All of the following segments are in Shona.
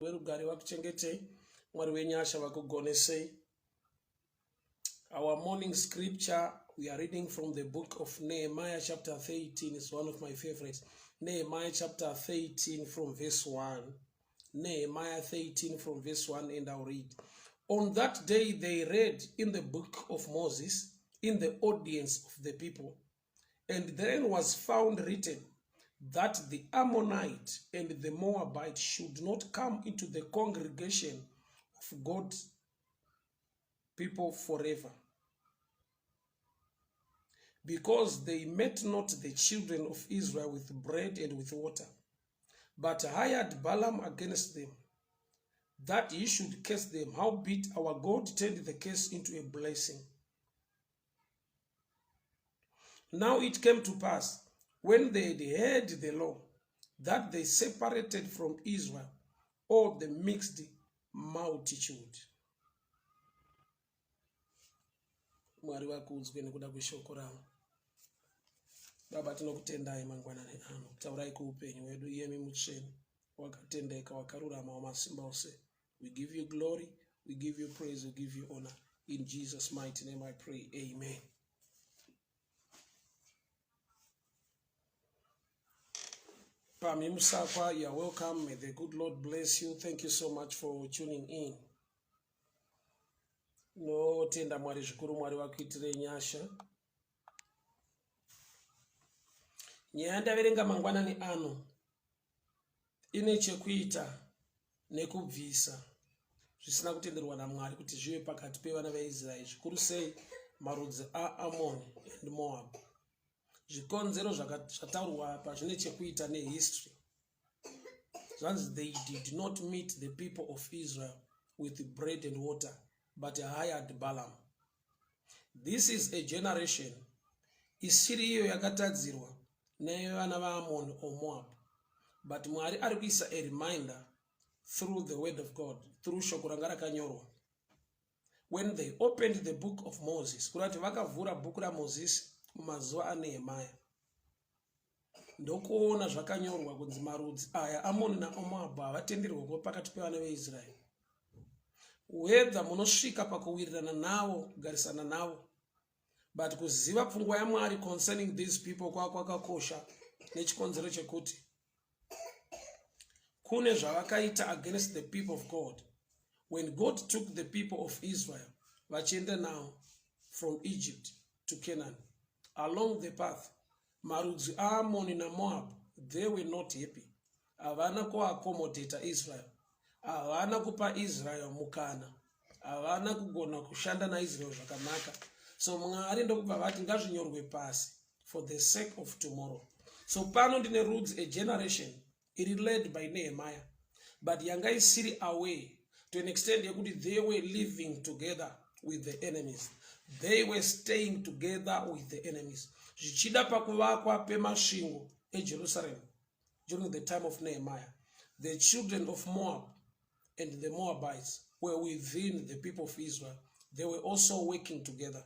Werugare vakuchengetei, Mwari wenyasha vakugonesei. Our morning scripture we are reading from the book of Nehemiah chapter 13 is one of my favorites. Nehemiah chapter 13 from verse 1. Nehemiah 13 from verse 1 and I'll read. On that day they read in the book of Moses in the audience of the people And therein was found written that the Ammonite and the Moabite should not come into the congregation of God's people forever. Because they met not the children of Israel with bread and with water, but hired Balaam against them, that he should curse them. Howbeit our God turned the curse into a blessing. Now it came to pass, when they had heard the law, that they separated from Israel all the mixed multitude. Mwari vakudzwe nekuda kweshoko ravo. Baba tinokutendai mangwanani ano. Taurai kuupenyu hwedu iyemi mutsvene wakatendeka wakarurama wamasimba ose. We give you glory, we give you praise, we give you honor. In Jesus' mighty name I pray. Amen. Pami Musakwa, you are welcome. May the good Lord bless you. Thank you so much for tuning in. Notenda Mwari zvikuru, Mwari vakuitirei nyasha. Nyaya ndaverenga mangwanani ano ine chekuita nekubvisa zvisina kutenderwa naMwari kuti zvive pakati pevana vaIsraeri, zvikuru sei marudzi aAmoni and Moab. Zvikonzero zvataurwa apa zvine chekuita nehistory. Zvanzi they did not meet the people of Israel with bread and water but hired Balaam. This is a generation isiri iyo yakatadzirwa nevana vaAmoni or Moab. But Mwari ari kuisa a reminder through the word of God, through shoko ranga rakanyorwa. When they opened the book of Moses, kureva kuti vakavhura bhuku raMozisi mumazuva aNehemiah. Ndokuona zvakanyorwa kunzi marudzi aya Amoni naMoabhu havatenderwe kuva pakati pevana veIsraeri. Whether munosvika pakuwirirana navo, kugarisana navo, but kuziva pfungwa yaMwari concerning these people kwava kwakakosha nechikonzero chekuti kune zvavakaita against the people of God. When God took the people of Israel vachienda now from Egypt to Canaan, along the path Marudzi aAmoni naMoabhu, they were not happy. Havana kuaccommodata Israel. Havana kupa Israel mukana. Havana kugona kushanda naIsrael zvakanaka. So Mwari ndokubva vati ngazvinyorwe pasi for the sake of tomorrow. So pano ndine rudzi, a generation iri led by Nehemiah but yanga isiri aware to an extent yekuti they were living together with the enemies they were staying together with the enemies zvichida pakuvakwa pemasvingo ejerusalem during the time of nehemiah the children of moab and the moabites were within the people of israel they were also working together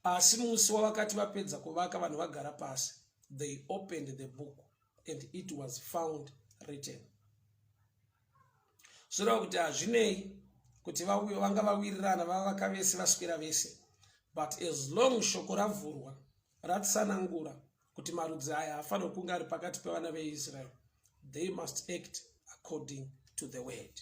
Asi musi wavakati vapedza kuvaka vanhu vagara pasi, they opened the book and it was found written. Zvoreva kuti hazvinei kuti vanga vawirirana vavaka vese vaswera vese but as long shoko ravhurwa ratsanangura kuti marudzi aya haafanirwi kunge ari pakati pevana veIsrael they must act according to the word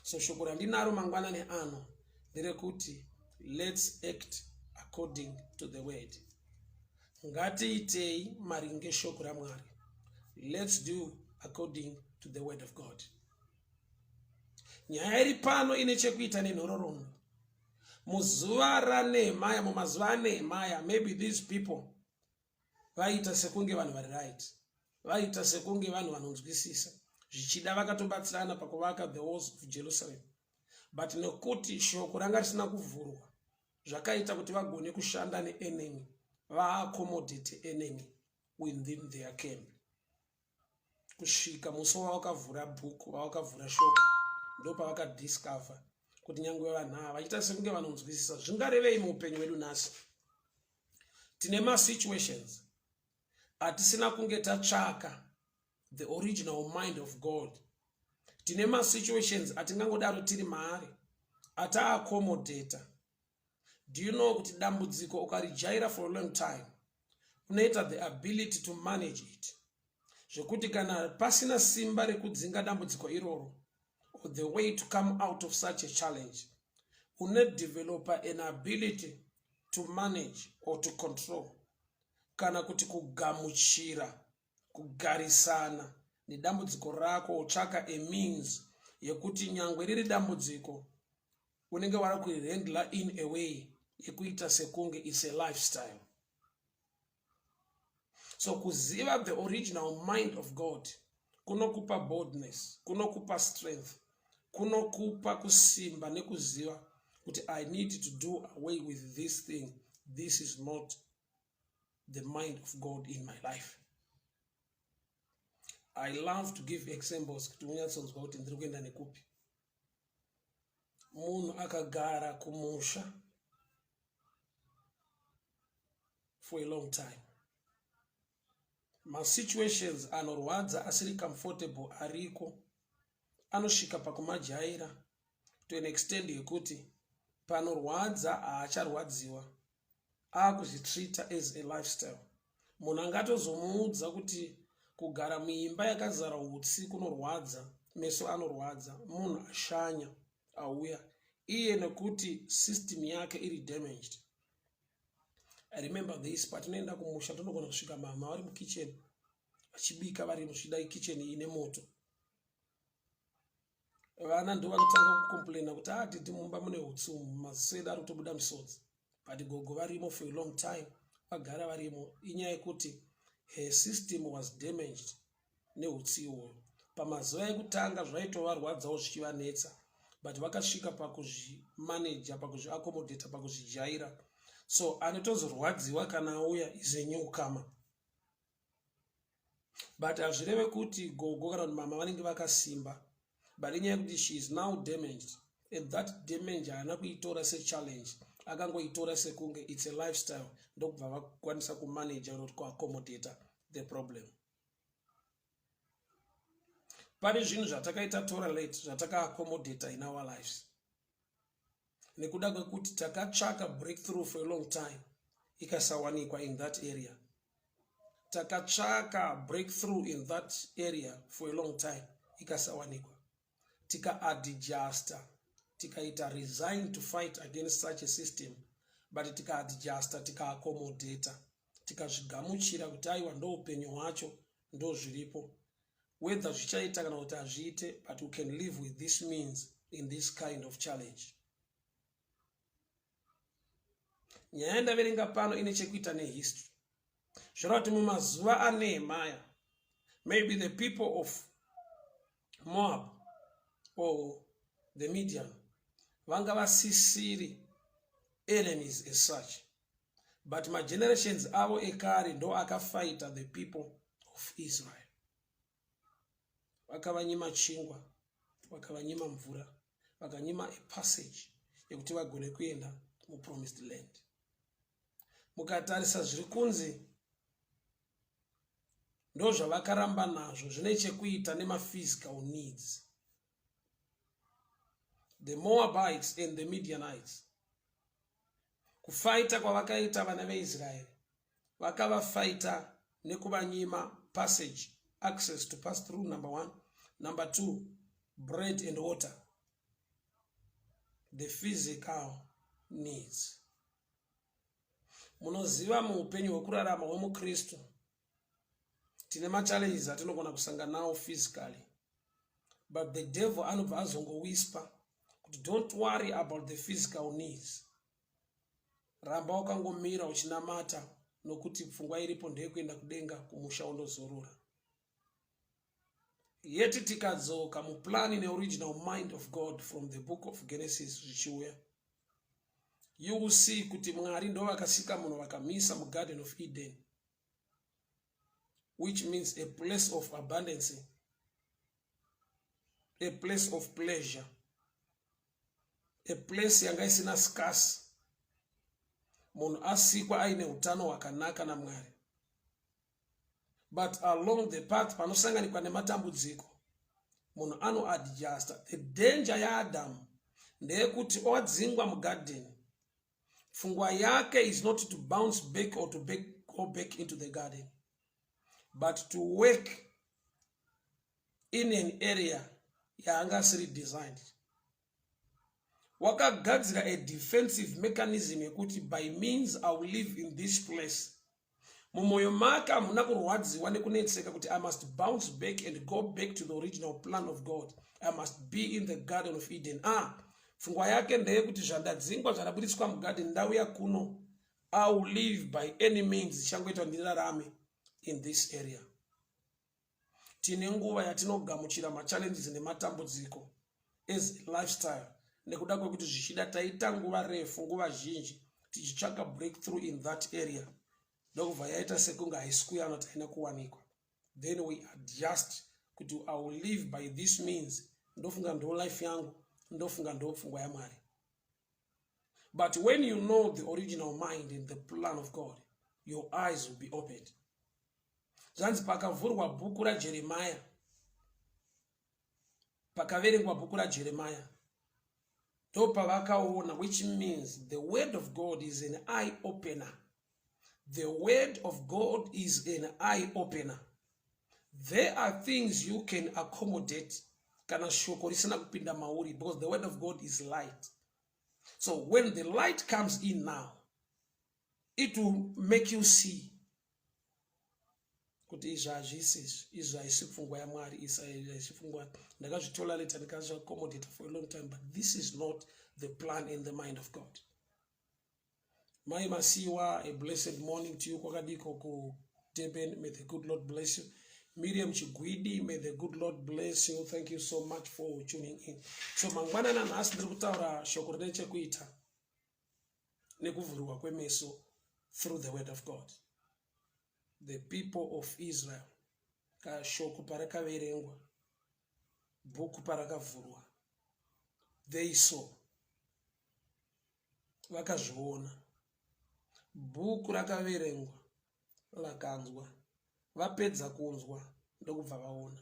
so shoko randinaro mangwanani ano nderekuti let's act according to the word ngatiitei maringe shoko ramwari let's do according to the word of god nyaya iri pano ine chekuita nenhororondo muzuva ranehemaya mumazuva anehemaya maybe these people vaiita sekunge vanhu vari right vaiita sekunge vanhu vanonzwisisa zvichida vakatobatsirana pakuvaka the walls of jerusalem but nekuti shoko ranga risina kuvhurwa zvakaita kuti vagone kushanda neenemy vaaccommodate enemy within their camp kusvika musi wavakavhura bhuku vavakavhura shoko ndopavakadiscover kuti nyange vanhu ava vachiita sekunge vanonzwisisa zvingarevei muupenyu hwedu nhasi tine masituations atisina kunge tatsvaka the original mind of God, tine masituations atingangodaro tiri maari ataaccomodata. Do you know kuti dambudziko ukarijaira for a long time, unoita the ability to manage it, zvekuti kana pasina simba rekudzinga dambudziko iroro or the way to come out of such a challenge, unodevelopa an ability to manage or to control, kana kuti kugamuchira, kugarisana nedambudziko rako, utsvaka a means yekuti nyangwe riri dambudziko, unenge wari kuhandla in a way yekuita sekunge is a lifestyle. So kuziva the original mind of God kunokupa boldness, kunokupa strength, kunokupa kusimba nekuziva kuti I need to do away with this thing. This is not the mind of God in my life. I love to give examples kuti unyatsonzwa kuti ndiri kuenda nekupi. Munhu akagara kumusha for a long time, masituations anorwadza asiri comfortable ariko, anosvika pakumajaira to an extent yekuti panorwadza haacharwadziwa, akuzvitreata as a lifestyle. Munhu angatozomuudza kuti kugara muimba yakazara utsi kunorwadza, meso anorwadza, munhu ashanya auya iye, nekuti system yake iri damaged. I remember this, patinoenda kumusha tinogona kusvika mama vari mukitchen vachibika, vari musvida, kitchen ine moto. Vana ndo vanotanga kucomplaina kuti ah, titi mumba mune utsi umu, maziso edu ari kutobuda misodzi, but gogo varimo for a long time, vagara varimo. Inyaya yekuti her system was damaged neutsi ihwoyo. Pamazuva ekutanga zvaitovarwadzawo, zvichivanetsa, but vakasvika pakuzvimaneja, pakuzviaccommodata, pakuzvijaira. So anotozorwadziwa kana auya is a newcomer, but hazvireve kuti gogo kana kuti mama vanenge vakasimba, but inyaya yekuti she is now damaged, and that damage haana kuitora sechallenge, akangoitora sekunge it's a lifestyle, ndokubva vakwanisa kumanaja kana kuti kuaccommodata the problem. Pane zvinhu zvatakaita tolerate, zvatakaaccommodata in our lives, nekuda kwekuti takatsvaka breakthrough for a long time, ikasawanikwa in that area. Takatsvaka breakthrough in that area for a long time, ikasawanikwa, tikaadjusta, tikaita resign to fight against such a system, but tikaadjusta, tikaaccomodata, tikazvigamuchira kuti aiwa, ndo upenyu hwacho, ndo zviripo, whether zvichaita kana kuti hazviite, but we can live with this means in this kind of challenge. Nyaya yandaverenga pano ine chekuita nehistory. Zvoreva kuti mumazuva aNehemaya, maybe the people of Moab or the Midian vanga vasisiri enemies as such, but magenerations avo ekare ndo akafighta the people of Israel. Vakavanyima chingwa, vakavanyima mvura, vakanyima a passage yekuti vagone kuenda mupromised land. Mukatarisa zviri kunzi ndo zvavakaramba nazvo, zvine chekuita nemaphysical needs. The Moabites and the Midianites, kufaita kwavakaita vana veIsraeri, vakavafaita nekuvanyima passage, access to pass through, number one. Number two, bread and water, the physical needs. Munoziva, muupenyu hwekurarama hwemukristu tine machallenges atinogona kusangana nawo physically, but the devil anobva azongowhisper kuti don't worry about the physical needs, ramba wakangomira uchinamata, nokuti pfungwa iripo ndeyekuenda kudenga, kumusha undozorora. Yeti tikadzoka muplani neoriginal mind of God from the book of Genesis zvichiuya, you will see kuti Mwari ndo vakasika munhu, vakamisa muGarden of Eden, which means a place of abundance, a place of pleasure, a place yanga isina scarce. Munhu asikwa aine utano hwakanaka naMwari. But along the path panosanganikwa nematambudziko, munhu anoadjusta. The danger yaAdamu ndeyekuti wadzingwa mugarden, pfungwa yake is not to bounce back or to go back into the garden, but to work in an area yaanga asiri designed. Wakagadzira a defensive mechanism yekuti by means I will live in this place. Mumwoyo make hamuna kurwadziwa nekunetseka kuti I must bounce back and go back to the original plan of God, I must be in the Garden of Eden. Ah, pfungwa yake ndeyekuti zvandadzingwa, zvandabudiswa mugarden, ndauya kuno, I will live by any means ichangoita ndirarame in this area. Tine nguva yatinogamuchira machallenges nematambudziko as lifestyle nekuda kwekuti zvichida taita nguva refu, nguva zhinji tichitsvaka breakthrough in that area, ndokubva yaita sekunge haisi kuyana, taina kuwanikwa. Then we adjust kuti I will live by this means, ndofunga ndo life yangu, ndofunga ndo pfungwa yaMwari. But when you know the original mind and the plan of God, your eyes will be opened. Zvanzi pakavhurwa bhuku raJeremaya, pakaverengwa bhuku raJeremaya, ndopavakaona, which means the word of God is an eye opener. The word of God is an eye opener. There are things you can accommodate kana shoko risina kupinda mauri, because the word of God is light. So when the light comes in now, it will make you see kuti izvi hazvisi izvi, izvi haisi pfungwa yaMwari, haisi pfungwa. Ndakazvitolerata, ndikazviaccommodata for a long time, but this is not the plan in the mind of God. Mai Masiwa, a blessed morning to you. Kwakadiko kuDurban? May the good Lord bless you. Miriam Chigwidi, may the good Lord bless you. Thank you so much for tuning in. So mangwanana nhasi ndiri kutaura shoko rine chekuita nekuvhurwa kwemeso through the word of God. The people of Israel, kashoko parakaverengwa, bhuku parakavhurwa, they saw, vakazviona. Bhuku rakaverengwa, vakanzwa, vapedza kunzwa ndokubva vaona.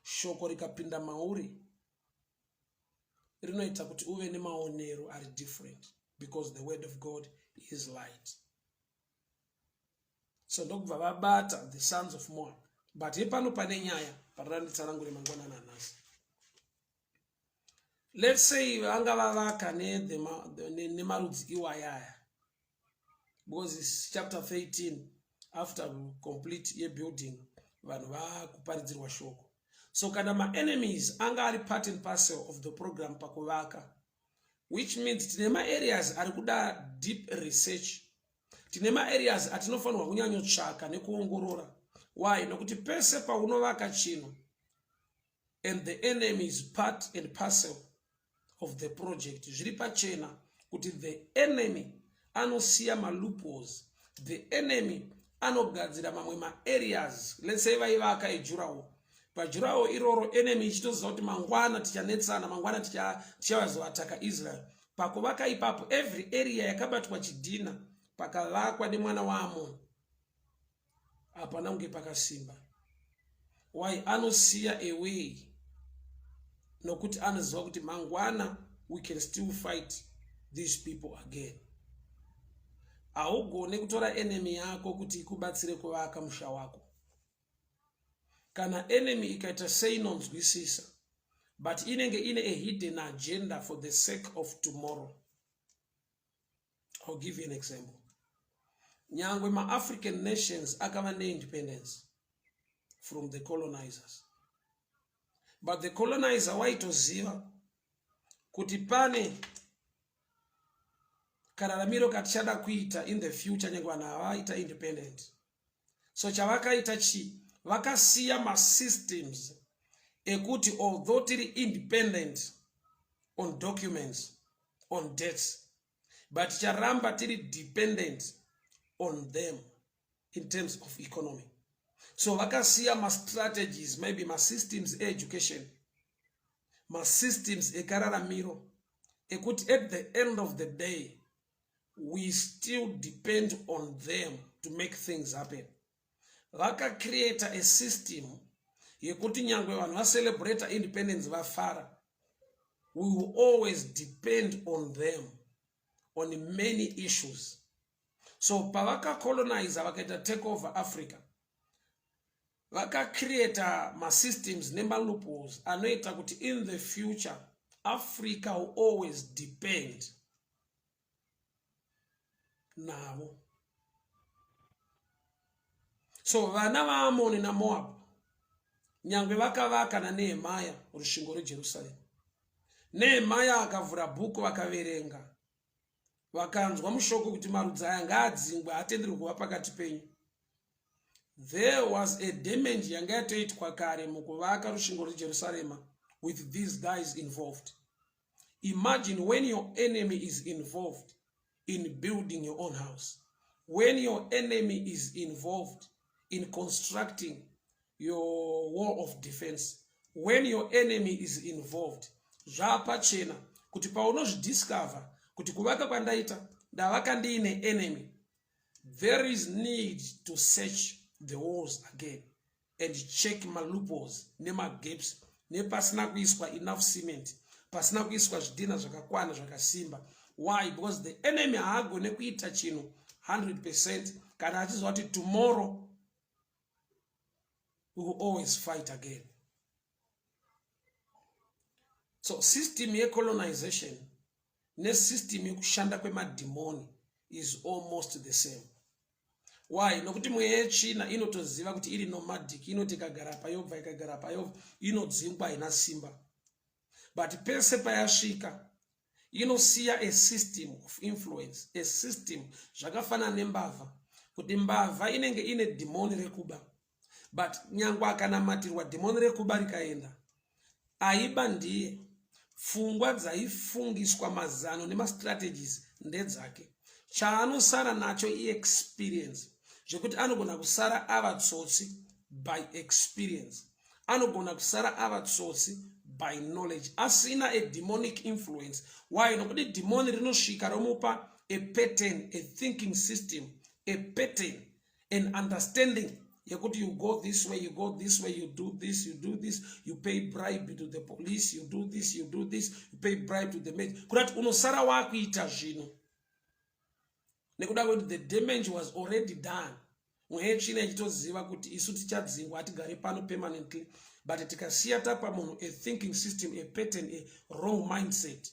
Shoko rikapinda mauri rinoita kuti uve nemaonero ari different, because the word of God is light. So ndokubva vabata the sons of Moab. But ipano pane nyaya paranditsanangure mangwanana nhasi. Let's say vanga vavaka nemarudzi iwayaya, because it's chapter 13, after complete yebuilding, vanhu vakuparidzirwa shoko. So kana maenemies anga ari part and parcel of the program pakuvaka, which means tine maareas ari kuda deep research, tine maareas atinofanirwa kunyanyotsvaka nekuongorora. Why? Nokuti pese paunovaka chinhu and the enemy is part and parcel of the project, zviri pachena kuti the enemy anosiya maloopholes, the enemy anogadzira mamwe maareas. Let's say vaivaka edurawall, padurawall iroro enemy ichitoziva kuti mangwana tichanetsana, mangwana tichavazoataka Israel. Pakuvaka ipapo, every area yakabatwa chidhina pakavakwa nemwana waAmon hapana kunge pakasimba. Why? Anosiya a way nokuti anoziva kuti mangwana we can still fight these people again. Haugone kutora enemy yako kuti ikubatsire kuvaka musha wako. Kana enemy ikaita seinonzwisisa, but inenge ine a hidden agenda for the sake of tomorrow. I'll give you an example. Nyangwe maAfrican nations akava neindependence from the colonizers, but the colonizer waitoziva kuti pane kararamiro katichada kuita in the future nyange vanhu havaita independent. So chavakaita chii? Vakasiya masystems ekuti although tiri independent on documents, on dates, but ticharamba tiri dependent on them in terms of economy. So vakasiya mastrategies, maybe masystems eeducation, masystems ekararamiro ekuti at the end of the day we still depend on them to make things happen. Vakacreata a system yekuti nyangwe vanhu vacelebrata independence vafara, we will always depend on them on many issues. So pavakacolonize, vakaita take over Africa, vakacreata masystems nemaloopholes anoita kuti in the future Africa will always depend navo. So vana vaAmoni naMoab, nyangwe vakavaka naNehemaya rusvingo rweJerusarema, Nehemaya akavhura bhuku, vakaverenga, vakanzwa mushoko kuti marudzi aya ngaadzingwe, haatenderwi kuva pakati penyu. There was a damage yanga yatoitwa kare mukuvaka rusvingo rweJerusarema with these guys involved. Imagine when your enemy is involved in building your own house, when your enemy is involved in constructing your wall of defense, when your enemy is involved. Zvapachena kuti paunozvidiscover kuti kuvaka kwandaita ndavaka ndiine enemy, there is need to search the walls again and check maloopholes nemagaps, nepasina kuiswa enough cement, pasina kuiswa zvidhina zvakakwana zvakasimba. Why? Because the enemy haagone kuita chinhu 100% kana achiziva kuti tomorrow we will always fight again. So system yecolonization nesystem yekushanda kwemadhimoni is almost the same. Why? Nokuti mweya yetsvina inotoziva kuti iri nomadic, inoti ikagara payobva, ikagara payobva, inodzingwa, haina simba. But pese payasvika inosiya a system of influence, a system. Zvakafanana nembavha, kuti mbavha inenge ine dhimoni rekuba, but nyangwe akanamatirwa, dhimoni rekuba rikaenda, aiba ndiye. Pfungwa dzaifungiswa, mazano nemastrategies ndedzake. Chaanosara nacho iexperience, zvekuti anogona kusara ava tsotsi by experience, anogona kusara ava tsotsi by knowledge, asina a demonic influence. Why? Nokuti dhimoni rinosvika romupa a pattern, a thinking system, a pattern, an understanding yekuti you go this way, you go this way, you do this, you do this, you pay bribe to the police, you do this, you do this, you pay bribe to the maid, kurati unosara wakuita zvinhu nekuda kwekuti the damage was already done. Mweya yetsvina ichitoziva kuti isu tichadzingwa, hatigare pano permanently, but tikasiya tapa munhu a thinking system, a pattern, a wrong mindset,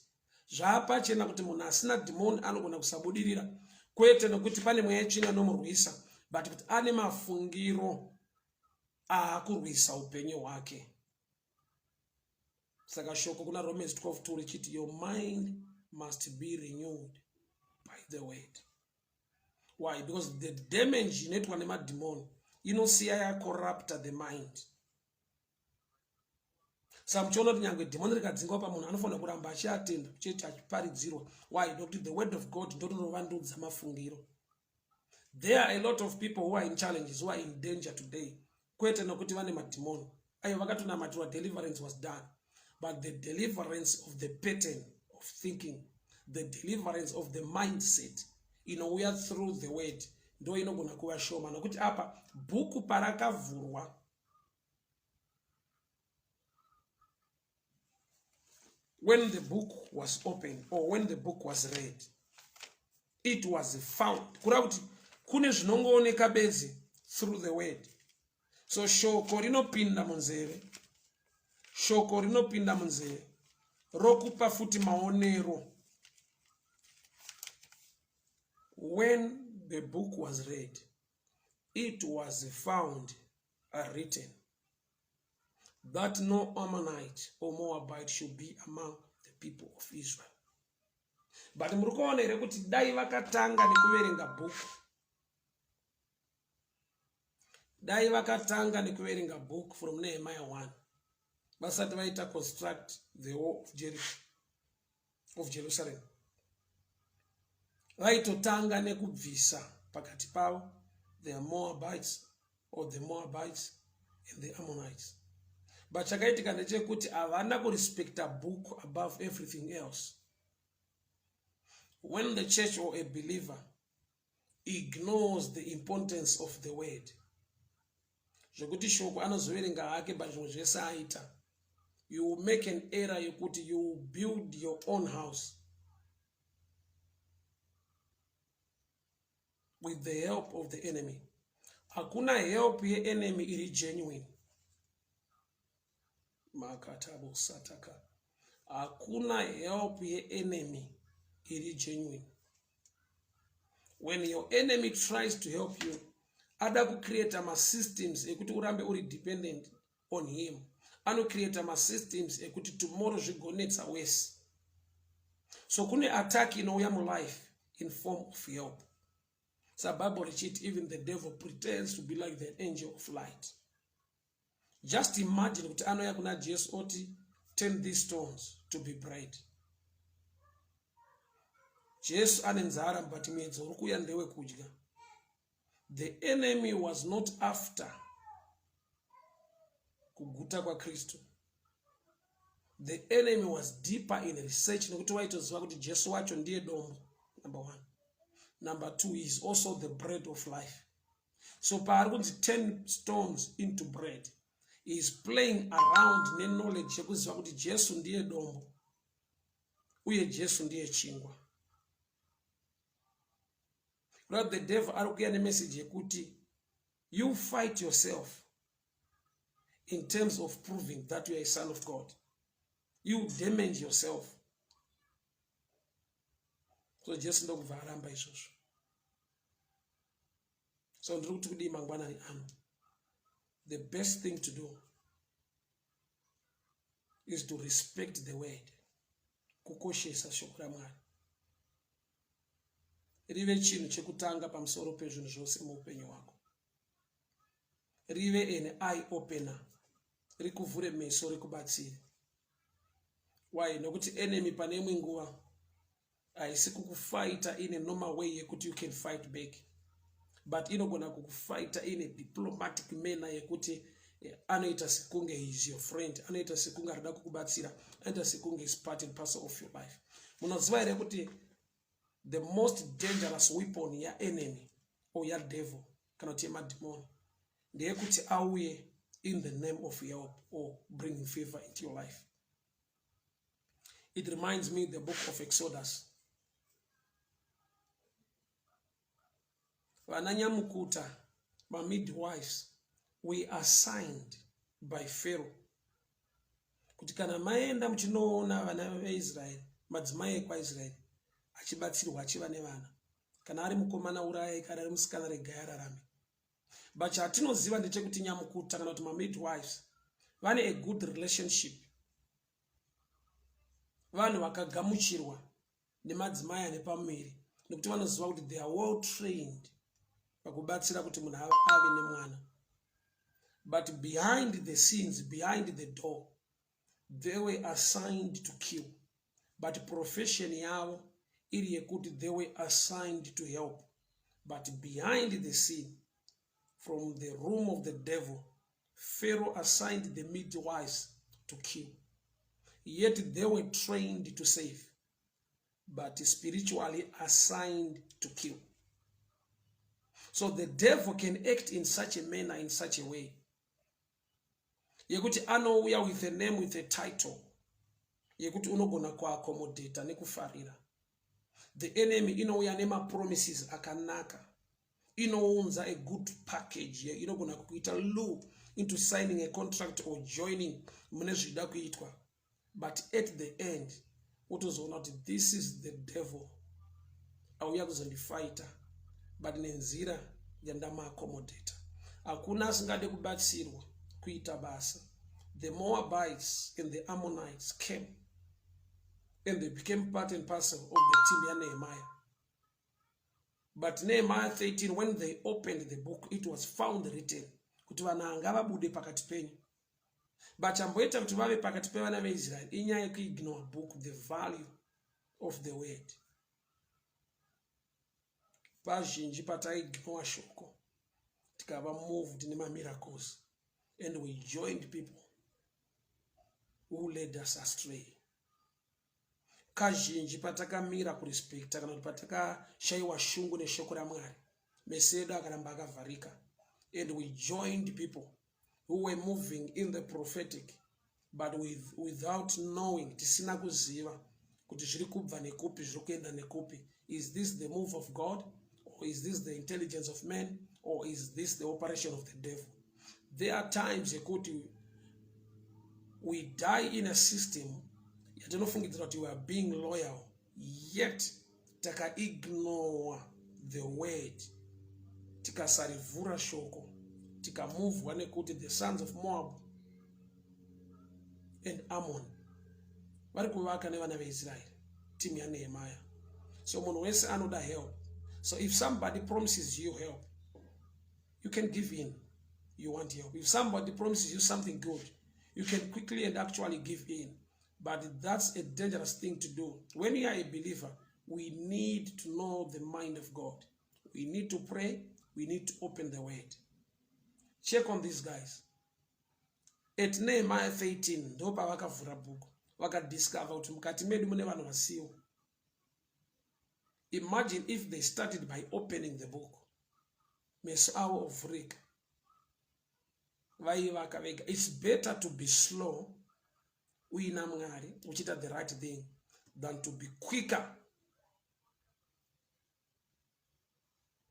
zvapachena kuti munhu asina dhimoni anogona kusabudirira, kwete nokuti pane mweya yetsvina anomurwisa, but kuti ane mafungiro aakurwisa upenyu hwake. Saka shoko kuna Romans 12:2 richiti, "Your mind must be renewed by the word." Why? Because the damage inoitwa nemadhimoni inosiya yacorrupta the mind. Saka muchiona kuti nyange dhimoni rikadzingwa pamunhu, anofanira kuramba achiatenda chete, achiparidzirwa. Why? Nokuti the word of God ndotinovandudza mafungiro. There are a lot of people who are in challenges, who are in danger today, kwete nokuti vane madhimoni ayo, vakatonamatirwa, deliverance was done, but the deliverance of the pattern of thinking, the deliverance of the mindset inouya through the word ndo inogona kuva shoma, nokuti apa bhuku parakavhurwa, when the book was opened or when the book was read, it was found. Kureva kuti kune zvinongooneka bedzi through the word. So shoko rinopinda munzeve, shoko rinopinda munzeve rokupa futi maonero. When the book was read, it was found written that no Ammonite or Moabite should be among the people of Israel. But muri kuona here kuti dai vakatanga nekuverenga bhuku, dai vakatanga nekuverenga book from Nehemiah 1 vasati vaita construct the wall of Jericho, of Jerusalem, vaitotanga nekubvisa pakati pavo the Moabites or the Moabites and the Ammonites. But chakaitika ndechekuti havana kurespecta book above everything else. When the church or a believer ignores the importance of the word, Zvekuti shoko anozoverenga hake, but zvimwe zvese aita. You will make an error yekuti you will build your own house with the help of the enemy. Hakuna help yeenemy iri genuine. Makatabo sataka. Hakuna help yeenemy iri genuine. When your enemy tries to help you, ada kucreata masystems ekuti urambe uri dependent on him. Anocreata masystems ekuti tomorrow zvigonetsa wese. So kune attack inouya mulife in form of help. Sabible richiti even the devil pretends to be like the angel of light. Just imagine kuti anouya kuna Jesu oti turn these stones to be bread. Jesu ane nzara but muedzo uri kuuya ndewekudya. The enemy was not after kuguta kwaKristu. The enemy was deeper in research nekuti waitoziva kuti Jesu wacho ndiye dombo, number one. Number two, he is also the bread of life. So paari kunzi 10 stones into bread, he is playing around neknowledge yekuziva kuti Jesu ndiye dombo uye Jesu ndiye chingwa. Lord, the devil ari kuuya nemessage yekuti you fight yourself in terms of proving that you are a son of God. You damage yourself. So Jesu ndokubva aramba izvozvo. So ndiri kuti kudii mangwanani ano? The best thing to do is to respect the word. Kukoshesa shoko raMwari. Rive chinhu chekutanga pamusoro pezvinhu zvose muupenyu hwako. Rive an eye opener. Rikuvhure meso, rikubatsire. Why? Nokuti enemy pane imwe nguva haisi kukufighta in a normal way yekuti you can fight back, but inogona kukufighta in a diplomatic manner yekuti anoita sekunge he is your friend, anoita sekunge arida kukubatsira, anoita sekunge is part and parcel of your life. Munoziva here kuti the most dangerous weapon yaenemy or yadevil kana kuti yemadhimoni ndeyekuti auye in the name of help or bringing favor into your life? It reminds me the book of Exodus. Vana nyamukuta, mamidwives, we assigned by Pharaoh kuti kana maenda muchinoona vana veIsraeri, madzimai ekwaIsraeri achibatsirwa achiva nevana, kana ari mukomana urayai, kana ari musikana regai ararame. But chatinoziva ndechekuti nyamukuta kana kuti mamidwives vane a good relationship, vanhu vakagamuchirwa nemadzimai ane pamuviri, nekuti vanoziva kuti they are well trained pakubatsira kuti munhu ave nemwana. But behind the scenes, behind the door, they were assigned to kill, but profession yavo iri yekuti they were assigned to help. But behind the scene, from the room of the devil, Pharaoh assigned the midwives to kill. Yet they were trained to save, but spiritually assigned to kill. So the devil can act in such a manner, in such a way yekuti anouya with a name, with a title yekuti unogona kuaccommodata nekufarira. The enemy inouya nemapromises akanaka, inounza a good package, inogona kukuita lure into signing a contract or joining mune zvida kuitwa, but at the end wotozoona kuti this is the devil auya kuzondifighta, but nenzira yandamaaccommodata. Hakuna asingade kubatsirwa kuita basa. The Moabites and the Ammonites came and they became part and parcel of the team yaNehemiah. But Nehemiah 13, when they opened the book, it was found written kuti vanhu anga vabude pakati penyu. But chamboita kuti vave pakati pevana veIsraeri inyaya yekuignore book, the value of the word. Pazhinji pataignore shoko, tikava moved nemamiracles and we joined people who led us astray. Kazhinji patakamira kurespecta kana kuti patakashayiwa shungu neshoko raMwari, meso edu akaramba akavharika and we joined people. who were moving in the prophetic but with, without knowing tisina kuziva kuti zviri kubva nekupi zviri kuenda nekupi is this the move of god or is this the intelligence of man or is this the operation of the devil there are times yekuti we die in a system yatinofungidzira kuti we are being loyal yet takaignore the word tikasarivhura shoko tikamuvhwa nekuti the sons of moab and ammon vari kuvaka nevana veisraeri timu yanehemaya so munhu wese anoda help so if somebody promises you help you can give in you want help if somebody promises you something good you can quickly and actually give in but that's a dangerous thing to do when you are a believer we need to know the mind of god we need to pray we need to open the word check on these guys at nehemiah 13 ndo pavakavhura bhuku vakadiscover kuti mukati medu mune vanhu vasiwo imagine if they started by opening the book meso avo ovhurika vaivaka vega its better to be slow uina mwari uchiita the right thing than to be quicker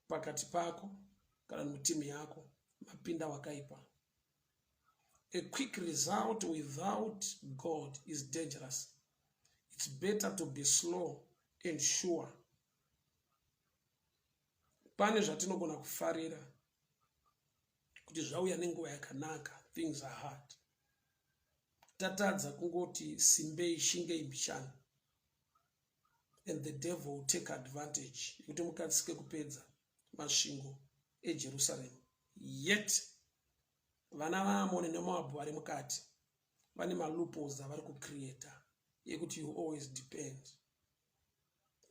pakati pako kana mutimu yako mapinda wakaipa a quick result without god is dangerous it's better to be slow and sure pane zvatinogona kufarira kuti zvauya nenguva yakanaka things are hard tatadza kungoti simbei shingei mbichana and the devil will take advantage yekuti mukasike kupedza masvingo ejerusarema yet vana vaamoni nemoabhu vari mukati vane maloopholes avari kucreata yekuti you always depend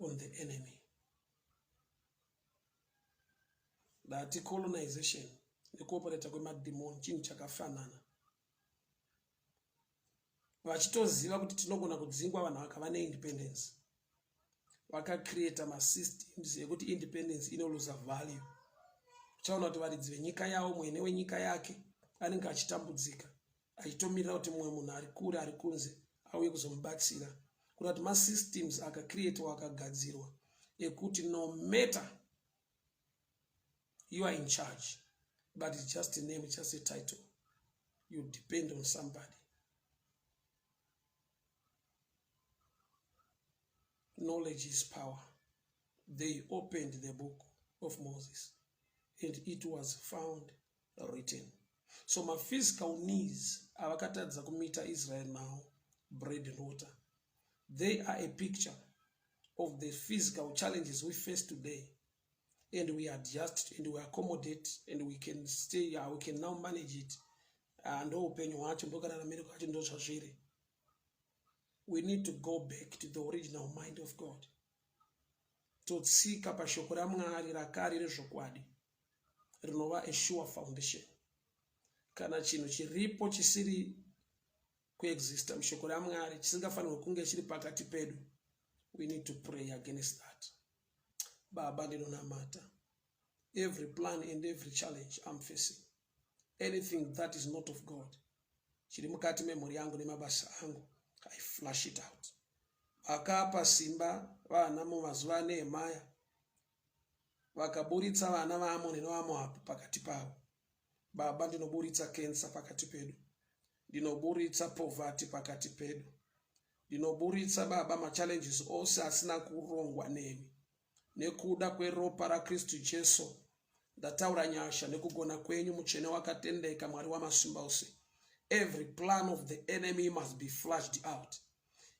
on the enemy ndati colonization nekuoperata kwemadhimoni chinhu chakafanana vachitoziva kuti tinogona kudzingwa vanhu vakava neindependence vakacreata masystems ekuti independence inoluza value uchaona kuti varidzi venyika yavo mwene wenyika yake anenge achitambudzika achitomirira kuti mumwe munhu ari kure ari kunze auye kuzomubatsira kuda kuti masystems akacreatwa akagadzirwa ekuti no matter you are in charge but it's just a name just a title you depend on somebody knowledge is power they opened the book of moses and it was found written so maphysical needs avakatadza kumita israel now bread and water they are a picture of the physical challenges we face today and we adjust and we accommodate and we can stay uh, we can now manage it uh, ndo upenyu hwacho ndokararamiro kwacho ndo zvazviri we need to go back to the original mind of god totsika pashoko ramwari rakare rezvokwadi rinova a sure foundation kana chinhu chiripo chisiri kuexista mushoko ramwari chisingafanirwe kunge chiri pakati pedu we need to pray against that baba ndinonamata every plan and every challenge i'm facing anything that is not of god chiri mukati memhuri yangu nemabasa angu i flush it out vakapa simba vana mumazuva anehemaya vakaburitsa vana vaamoni nevamoabhu pakati pavo baba ndinoburitsa kensa pakati pedu ndinoburitsa poverty pakati pedu ndinoburitsa baba machallenges ose asina kurongwa nemi nekuda kweropa rakristu jesu ndataura nyasha nekugona kwenyu mutsvene wakatendeka mwari wamasimba ose every plan of the enemy must be flushed out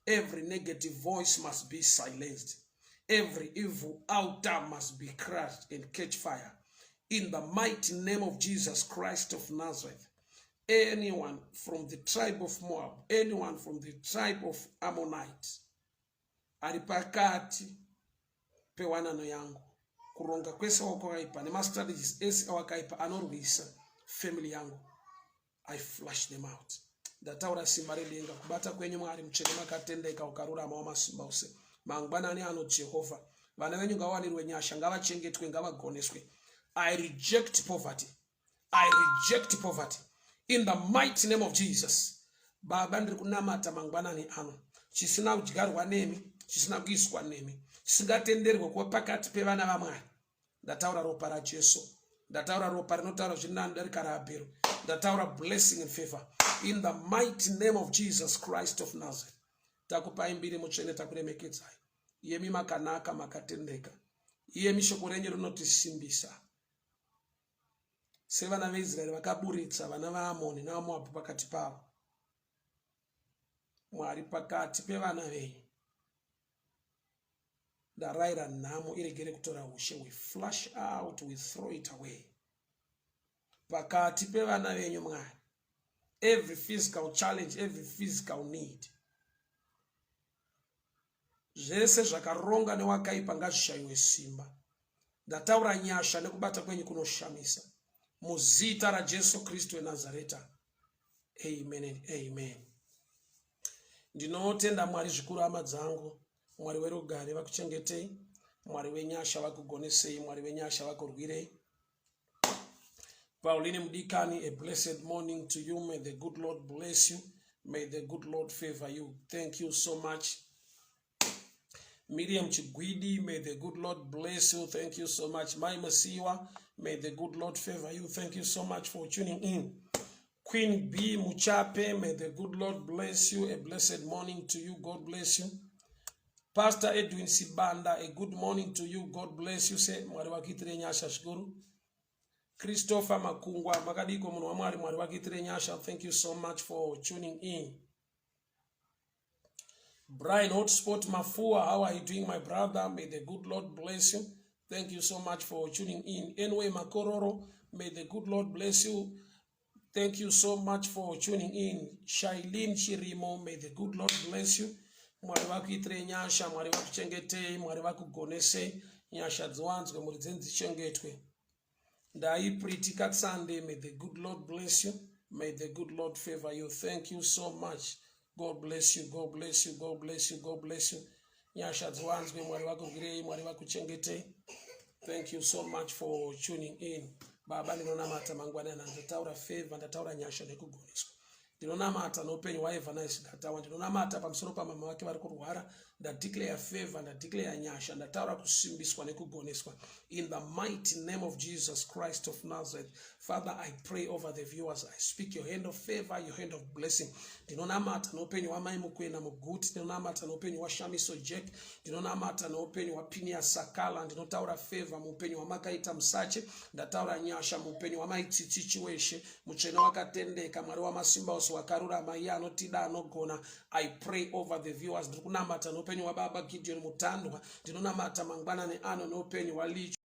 every negative voice must be silenced every evil altar must be crushed and catch fire in the mighty name of jesus christ of nazareth anyone from the tribe of moab anyone from the tribe of ammonite ari pakati pewanano yangu kuronga kwese wakwakaipa nemastrategies ese awakaipa anorwisa family yangu i flush them out ndataura simba redenga kubata kwenyu mwari mutsvene makatendeka ukarurama wamasimba ose mangwanani ano jehovha vana venyu ngavawanirwe nyasha ngavachengetwe ngavagoneswe i reject poverty i reject poverty In the mighty name of Jesus. Baba, ndiri kunamata mangwanani ano. Chisina kudyarwa nemi, chisina kuiswa nemi, chisingatenderwe kuva pakati pevana vaMwari. Ndataura ropa raJesu. Ndataura ropa rinotaura zviri nani darika raAbhero. Ndataura blessing and favor. In the mighty name of Jesus Christ of Nazareth. Takupai mbiri mutsvene, takuremekedzai. Iyemi makanaka, makatendeka. Iyemi shoko renyu rinotisimbisa. Sevana veIsraeri vakaburitsa vana vaAmoni navaMoabhu pakati pavo. Mwari, pakati pevana venyu ndarayira nhamo iregere kutora ushe. We flush out, we throw it away. Pakati pevana venyu, Mwari, every physical challenge, every physical need, zvese zvakaronga newakaipa ngazvishayiwe simba. Ndataura nyasha nekubata kwenyu kunoshamisa muzita raJesu Kristu weNazareta. Amen and amen. Ndinotenda Mwari zvikuru, hama dzangu. Mwari werugare vakuchengetei, Mwari wenyasha vakugonesei, Mwari wenyasha vakurwirei. Pauline Mudikani, a blessed morning to you. May the good Lord bless you. May the good Lord favor you. Thank you so much. Miriam Chigwidi, may the good Lord bless you. Thank you so much. Mai Masiwa, may the good Lord favor you. Thank you so much for tuning in. Queen B Muchape, may the good Lord bless you. A blessed morning to you. God bless you. Pastor Edwin Sibanda, a good morning to you. God bless you. Say, Mwari vakuitire nyasha zvikuru. Christopher Makungwa, makadiko munhu waMwari, Mwari vakuitire nyasha. Thank you so much for tuning in. Brian Hotspot Mafua, how are you doing, my brother? May the good Lord bless you. Thank you so much for tuning in. Anyway, Makororo, may the good Lord bless you. Thank you so much for tuning in. Shailene Chirimo, may the good Lord bless you. Mwari vakuitire nyasha, Mwari vakuchengetei, Mwari vakugonesei, nyasha dziwanzwe, mhuri dzenyu dzichengetwe. Ndai Pretty Katsande, may the good Lord bless you. May the good Lord favor you. Thank you so much. God bless you. God bless you. God bless you. God bless you. Nyasha dziwanzwe, Mwari vakurwirei, Mwari vakuchengetei. Thank you so much for tuning in. Baba, ndinonamata mangwanani, ndataura favor, ndataura nyasha nekugoneswa. Ndinonamata noupenyu hwaEvanise Gatawa. Ndinonamata pamusoro pamama vake vari kurwara. Ndadeclare favor, ndadeclare nyasha, ndataura kusimbiswa nekugoneswa in the mighty name of Jesus Christ of Nazareth. Father, I pray over the viewers. I speak your hand of favor, your hand of blessing. Ndinonamata noupenyu hwamai Mukwena Muguti. Ndinonamata noupenyu hwaShamiso Jack. Ndinonamata noupenyu hwaPinia Sakala. Ndinotaura favor muupenyu hwamakaita Musache. Ndataura nyasha muupenyu hwamaitsitsi Chiweshe. Mutsvene wakatendeka, Mwari wamasimba ose, wakarurama, iye anotida, anogona. I pray over the viewers. Ndiri kunamata noupenyu hwababa Gideon Mutandwa. Ndinonamata mangwanani ano neupenyu hwalicho.